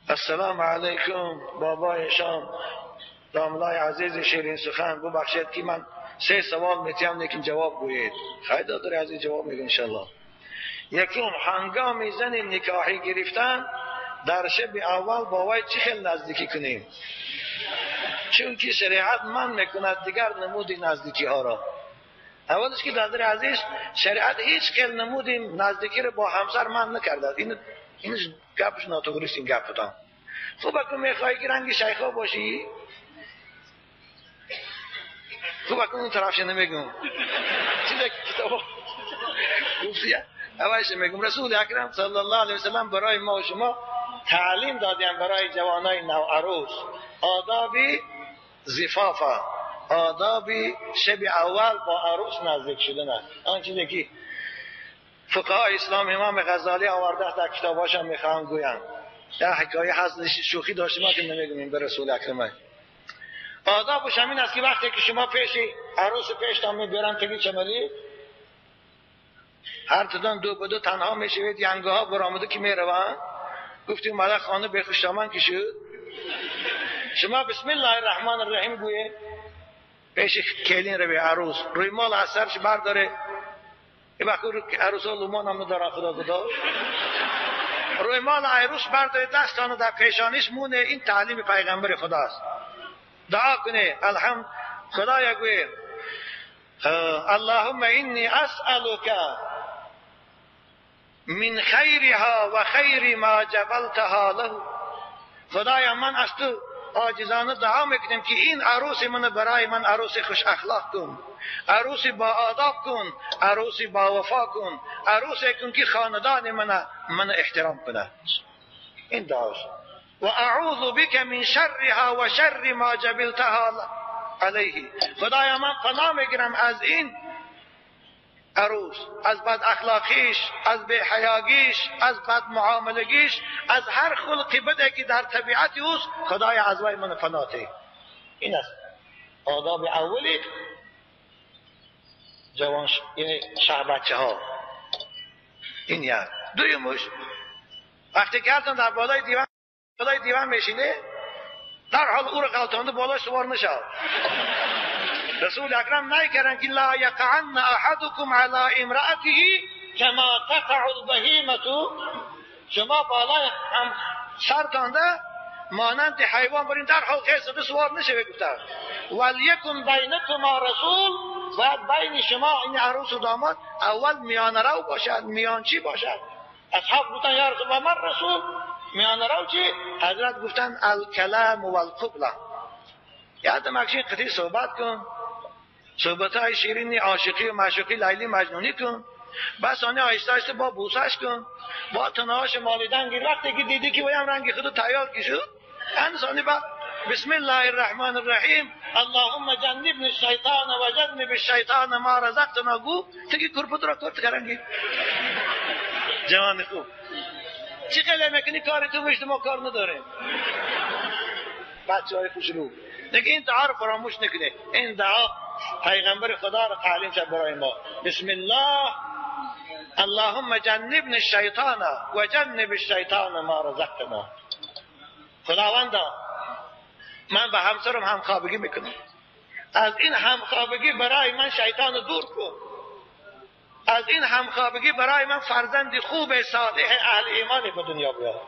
السلام علیکم بابای شام داملای عزیز شیرین سخن، ببخشید که من 3 سوال میتیم لیکن جواب گویید. خیلی دادر عزیز جواب میگه انشالله. یکم، هنگام زن نکاحی گرفتن در شب اول با وی چه خیلی نزدیکی کنیم؟ چون که شریعت من میکند دیگر نمود نزدیکی ها را. اولش که دادر عزیز شریعت هیچ خیلی نمود نزدیکی را با همسر من نکرده. این گپش ناتوریست، این گپ بودم. خب اگه میخوای که رنگ شیخا باشی، خب اگه اون طرفش نمیگم چیزی که کتاب گفتی اولش میگم. رسول اکرم صلی الله علیه وسلم برای ما و شما تعلیم دادیم برای جوانای نوعروس آداب زفاف، آداب شب اول با عروس نزدیک شدن. آن چیزی که فقهای اسلام امام غزالی آورده در کتاباش هم میخوام گویم. در حکایه هست شوخی داشتیم ما که نمیگم به رسول اکرم. آدابش همین است که وقتی که شما پیش عروس پیشتان میبرن تگی چملی، هر تدان دو به دو تنها میشوید، ینگه ها برآمده که میروند. گفتیم مالا خانه به خوشدامن که شد، شما بسم الله الرحمن الرحیم گویه پیش کلین رو به عروس، روی مال از سرش برداره. این وقت عروس ها لومان هم ندارن خدا خدا. روی مال عروس برداره، دستانو در پیشانیش مونه. این تعلیم پیغمبر خداست. دعا کنه الحمد خدایا گویه اللهم انی اسألک من خیرها و خیر ما جبلتها له. خدایا من از تو عاجزانه دعا میکنم که این عروس من برای من عروس خوش اخلاق کن، عروس با آداب کن، عروس با وفا کن، عروس کن که خاندان من احترام کنه. این دعاست. و اعوذ بک من شرها و شر ما جبلتها علیه. خدایا من پناه میگیرم از این عروس، از بد اخلاقیش، از بی‌حیاگیش، از بد معاملگیش، از هر خلقی بده که در طبیعت اوست. خدایا از وی من پناه ده. این است آداب اولی جوان، یعنی شهر بچه ها. این یک. دویمش وقتی که هرتان در بالای دیوان میشینه، در حال او را غلطانده بالای سوار نشد. رسول اکرم نکردن که لا یقعن احدکم علی امرأته کما تقع البهیمة. شما بالای هم سرتانده مانند حیوان برین در حال خیلی سوار نشه. گفتن ولیکن بینکما رسول، باید بین شما این عروس و داماد اول میانه رو باشد، میانچی باشد. اصحاب گفتن یا رسول الله من رسول، میانه رو چی؟ حضرت گفتن الکلام والقبله. یادم اکشین قطعی صحبت کن، صحبت های شیرینی عاشقی و معشوقی لیلی مجنونی کن، بس آنه آهسته آهسته با بوسش کن، با تنهاش مالیدن گیر. وقتی که دیدی که بایم رنگ خودو تیار کی شد، انسانی با بسم الله الرحمن الرحیم اللهم جنبنی الشیطان و جنب الشیطان ما رزقتنا گو تگی کرپت را کرد کرنگی. جوان خوب چی خیلی میکنی کاری تو مشت ما کار نداریم. بچه های خوشرو دیگه این دعا رو فراموش نکنه. این دعا پیغمبر خدا رو تعلیم شد برای ما. بسم الله اللهم جنبنی الشیطان و جنب الشیطان ما رزقتنا. خداوندا من به همسرم همخوابگی میکنم، از این همخوابگی برای من شیطان رو دور کن، از این همخوابگی برای من فرزند خوب صالح اهل ایمانی به دنیا بیار.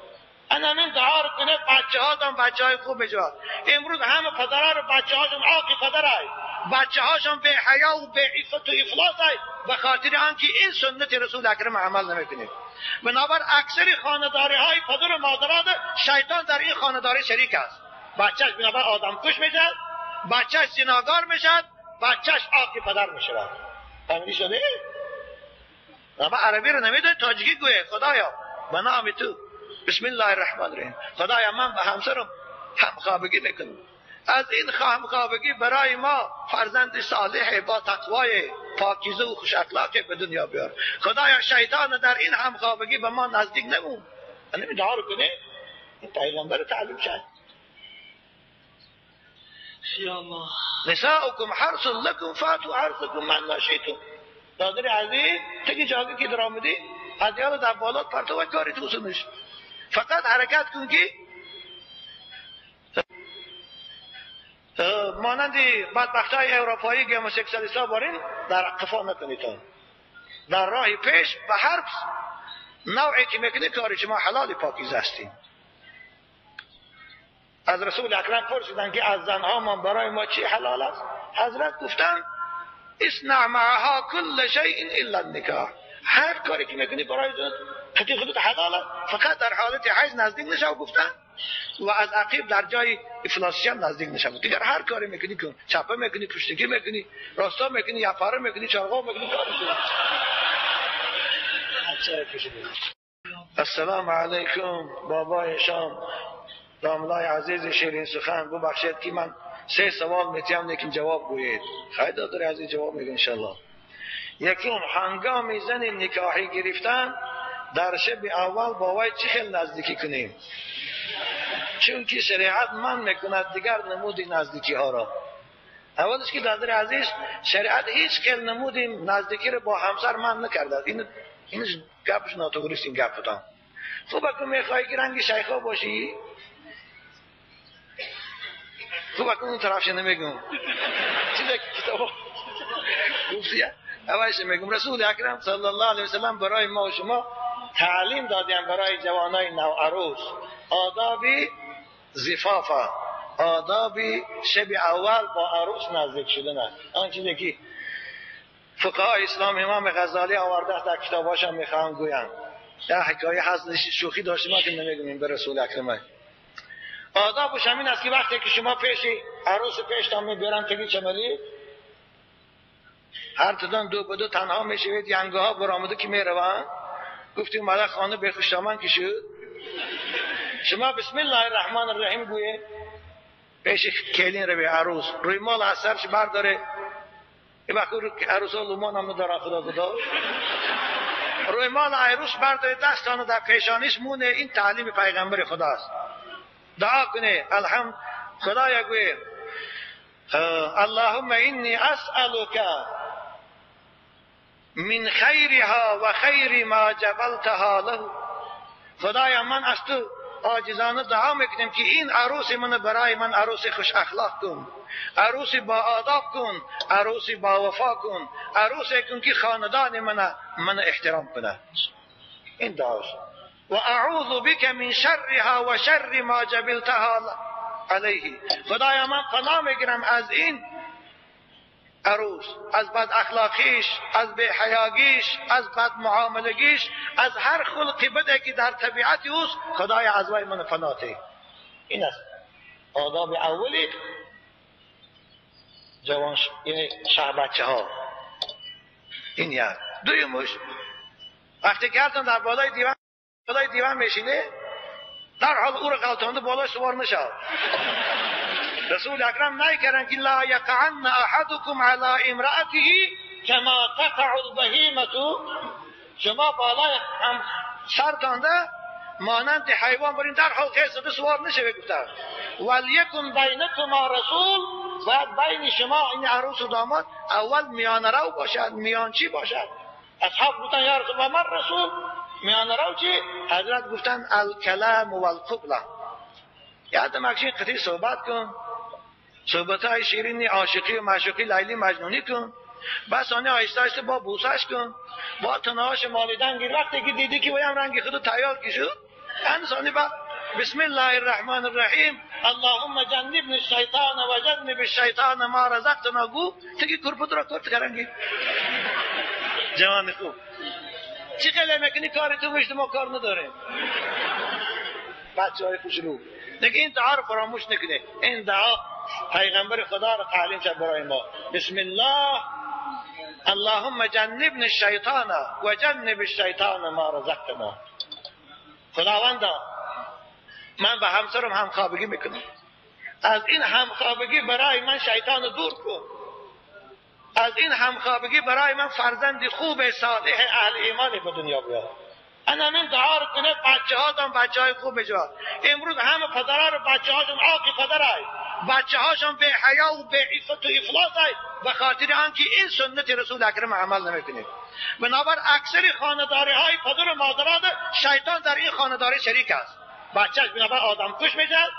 انا من دعا رو کنه بچه هاتون بچه های خوب بجواد. امروز همه پدرها رو بچه هاشون عاقی پدرای، بچه هاشون به حیا و به عفت و افلاس های، به خاطر آنکه این سنت رسول اکرم عمل نمیکنه. بنابر اکثر خانه‌داری های پدر و مادران شیطان در این خانه‌داری شریک است. بچهش بنابر آدم کش میشد، بچهش زناکار میشد، بچهش عاقی پدر میشود. فهمیدی شده؟ اما عربی رو نمیدونی تاجیکی گویه. خدایا به نام تو بسم الله الرحمن الرحیم، خدایا من به همسرم همخوابگی میکنم، از این همخوابگی برای ما فرزند صالح با تقوای پاکیزه و خوش اخلاق به دنیا بیار. خدایا شیطان در این همخوابگی به ما نزدیک نمون. این دعا رو کنه، این پیغمبر تعلیم شد. یا الله نساؤکم حرث لکم فاتوا حرثکم من شئتم. دادر عزیز تگی جاگه که در آمدی ادیال در بالات پرتو و کاری تو سنش، فقط حرکت کن که مانند بدبختای اروپایی گموسکسوالیست‌ها بارین در قفا نکنید. در راه پیش به هر نوعی که میکنید کاری شما حلال پاکیزه هستید. از رسول اکرم پرسیدن که از زنها من برای ما چی حلال است؟ حضرت گفتن اصنع معها کل شیء الا النکاح. هر کاری که میکنی برای خودت خودت حلال است، فقط در حالت حیض نزدیک نشو گفتن، و از عقیب در جای افلاسی هم نزدیک نشو. دیگر هر کاری میکنی کن، چپه میکنی، پشتگی میکنی، راستا میکنی، یپاره میکنی، چرغا میکنی، کاری کن. السلام علیکم بابای شام، داملای عزیز شیرین سخن، ببخشید که من 3 سوال میتیم لیکن جواب گویید. خیلی دادر عزیز جواب میگه انشالله. یکم، هنگام زن نکاحی گرفتن در شب اول با وی چه خیلی نزدیکی کنیم؟ چون که شریعت من میکند دیگر نمود نزدیکی ها را. اولش که دادر عزیز شریعت هیچ خیلی نمود نزدیکی را با همسر من نکرده. این گپش ناتوریست، این گپ بودم. خب اگه میخوای که رنگ شیخا باشی، خب اگه اون طرفش نمیگم چیزی که کتاب گفتیه اولش میگم. رسول اکرم صلی الله علیه وسلم برای ما و شما تعلیم دادیم برای جوانای نوعروس آداب زفافه، آداب شب اول با عروس نزدیک شدن. آن چیزی که فقهای اسلام امام غزالی آورده است در کتاباش هم میخوام گویم. در حکایه هست شوخی داشتیم که نمیگم به رسول اکرم. آدابش همین است که وقتی که شما پیش عروس پیشتان میبرن تگی چملی، هر تدان دو به دو تنها میشوید، ینگه ها برآمده که میروند. گفتیم مالا خانه به خوشدامن که شد، شما بسم الله الرحمن الرحیم گویه پیش کلین رو به عروس، روی مال از سرش برداره. این وقت عروس ها لومان هم نداره خدا خدا. روی مال عروس برداره، دستانو در پیشانیش مونه. این تعلیم پیغمبر خداست. دعا کنه الحمد خدایا گویه اللهم انی اسألک من خیرها و خیر ما جبلتها له. خدایا من از تو عاجزانه دعا میکنم که این عروس من برای من عروس خوش اخلاق کن، عروس با آداب کن، عروس با وفا کن، عروس کن که خاندان من احترام کنه. این دعاست. و اعوذ بک من شرها و شر ما جبلتها علیه. خدایا من پناه میگیرم از این عروس، از بد اخلاقیش، از بی‌حیاگیش، از بد معاملگیش، از هر خلقی بده که در طبیعت اوست. خدایا از وی من پناه ده. این است آداب اولی جوان، یعنی شهر بچه ها. این یک. دویمش وقتی که هرتون در بالای دیوان میشینه، در حال او را غلطانده بالای سوار نشد. رسول اکرم نکردن که لا یقعن احدکم علی امرأته کما تقع البهیمة. شما بالای هم سرتانده مانند حیوان برین در حال خیز زده سوار نشوید. گفتن ولیکن بینکما رسول، باید بین شما این عروس و داماد اول میانه رو باشد، میانچی باشد. اصحاب گفتن یا رسول الله من رسول، میانه رو چی؟ حضرت گفتن الکلام والقبله. یادم اکشین قطعی صحبت کن، صحبت های شیرینی عاشقی و معشوقی لیلی مجنونی کن، بس آنه آهسته آهسته با بوسش کن، با تنهاش مالیدن گیر. وقتی که دیدی که ویم رنگ خودو تیار کشد، انسانی با بسم الله الرحمن الرحیم اللهم جنبنی الشیطان و جنب الشیطان ما رزقتنا گو تگی کرپت را کرد کرنگی. جوان خوب چی خیلی میکنی کاری تو میشت ما کار نداریم. بچه های خوشرو دیگه این دعا رو فراموش نکنه. این دعا پیغمبر خدا رو تعلیم شد برای ما. بسم الله اللهم جنبنی الشیطان و جنب الشیطان ما رزقتنا. خداوندا من به همسرم همخوابگی میکنم، از این همخوابگی برای من شیطان دور کن، از این همخوابگی برای من فرزند خوب صالح اهل ایمان به دنیا بیار. انا من دعا رو کنه بچه هاتون بچه های خوب بجواد. امروز همه پدرها رو بچه هاشون عاقی پدرای، بچه هاشون به حیا و به عفت و افلاس های، به خاطر آنکه این سنت رسول اکرم عمل نمیکنه. بنابر اکثر خانه‌داری های پدر و مادران شیطان در این خانه‌داری شریک است. بچهش بنابر آدم کش میشد،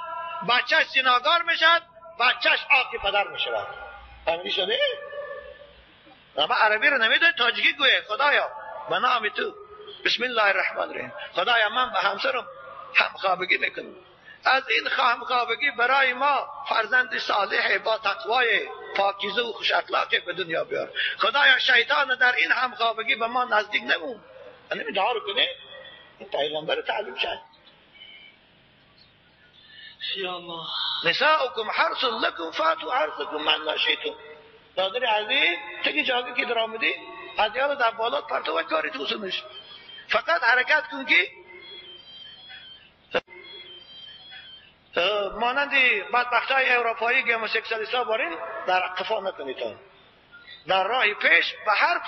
بچهش زناکار میشد، بچهش آقی پدر می شود. فهمیدی شده؟ اما عربی رو نمیدونی، تاجیکی گویه. خدایا به نام تو، بسم الله الرحمن الرحیم، خدایا من به همسرم همخوابگی میکنم، از این همخوابگی برای ما فرزند صالح با تقوای پاکیزه و خوش اخلاق به دنیا بیار. خدایا شیطان در این همخوابگی به ما نزدیک نمون. یعنی دعا رو کنه، این پیغمبر تعلیم شد. یا الله. نساؤکم حرث لکم فاتوا حرثکم من شئتم. برادر عزیز، تکی جاگه که در آمدی از یاد در بالات پرتو و کاری تو سنش، فقط حرکت کن که مانند بدبختای اروپایی گموسکسوالیست ها بارین در قفا نکنید، در راه پیش به هر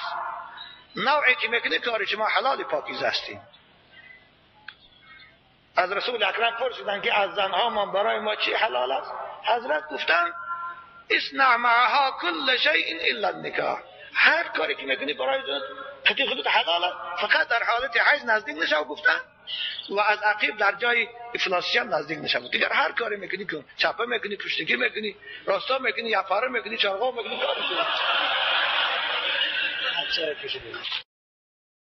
نوعی که میکنی کاری شما حلال پاکیزه هستیم. از رسول اکرم پرسیدن که از زنها ما برای ما چی حلال است؟ حضرت گفتن اصنع معها کل شیء الا النکاح. هر کاری که میکنی برای زنت قطعی خودت حلال است، فقط در حالت حیض نزدیک نشو گفتن، و از عقیب در جای افلاسی هم نزدیک نشو. دیگر هر کاری میکنی کن، چپه میکنی، پشتگی میکنی، راستا میکنی، یفاره میکنی، چارقا میکنی، کاری کنی.